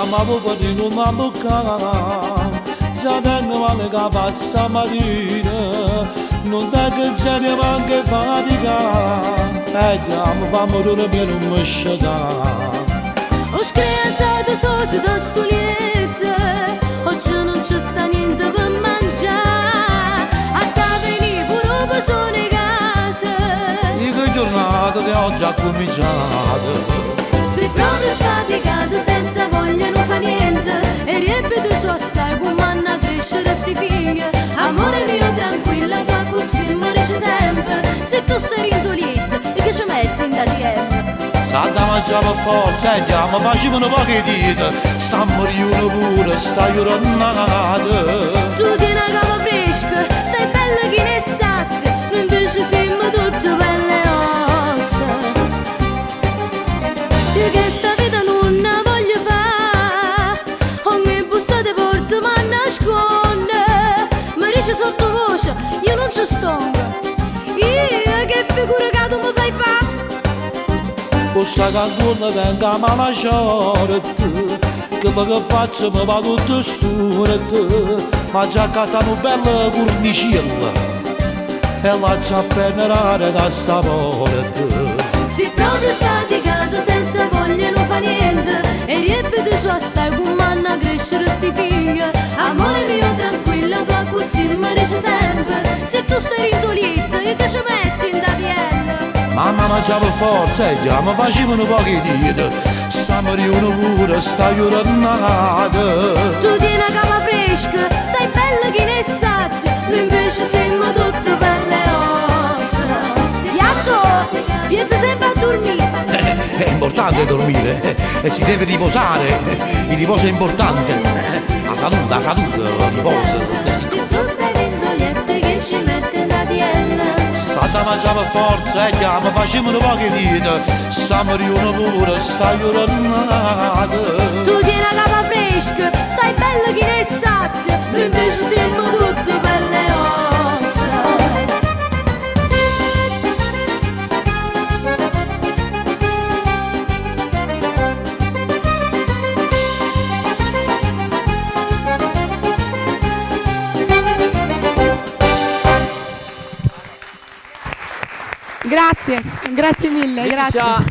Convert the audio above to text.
chiama per non abboccare. Già tengo male che stamattina, non tengo genio manco fatica. E chiamo, fammi dormire, non mi scetare. Ho scherzato solo da sto letto, oggi non c'è sta niente per mangiare. A te venire pure per sono in casa. Io che giornata che ho già cominciato. Sei proprio sfaticato, senza voglia non fa niente. E ripeto su assai come hanno crescere sti figli. Amore mio tranquilla, tu così mi dici sempre. Se tu sei in letto e che ci metti in ATM? S'ha da mangiare per forza, e chiama, facciamo un po' che dite. Stiamo riunendo pure, sta giornata. Tu tieni la capa fresca, stai bella che ne sazia, noi invece siamo tutte belle ossa. Io che sta vita non la voglio fare, ogni bussata porta mi nasconde, mi dice sottovoce, io non ci sto. Io che figura che tu mi fai fare? Questa canzone venga ma la sorte, quello che faccio mi va tutto storto, ma già cantano bella cornicella, e la già appena rara da sta porta. Sei proprio sfaticato, senza voglia non fa niente. E ripeto su assai come hanno crescere sti figli. Amore mio tranquilla, tu così mi dici sempre. Se tu sei in letto, io che ci metti in da piella? Mamma mangiava forza e chiama, facciamo un po' che dite, stiamo riunendo pure, sta giornata. Tu tieni la capa fresca, stai bella che ne sazia. Noi invece siamo tutte belle ossa. Iatto, pensa sempre a dormire. È importante dormire, e si deve riposare, il riposo è importante. La salute, il riposo, tutte queste Se cose. tu stai dentro letto che ci mette in ATL. S'ha da mangiare per forza e chiama, facciamo un po' che dite, stiamo riunendo pure, sta giornata. Tu tieni la capa fresca, stai bella che ne sazia, noi invece siamo tutte belle ossa. Grazie, grazie mille, grazie. Liscia.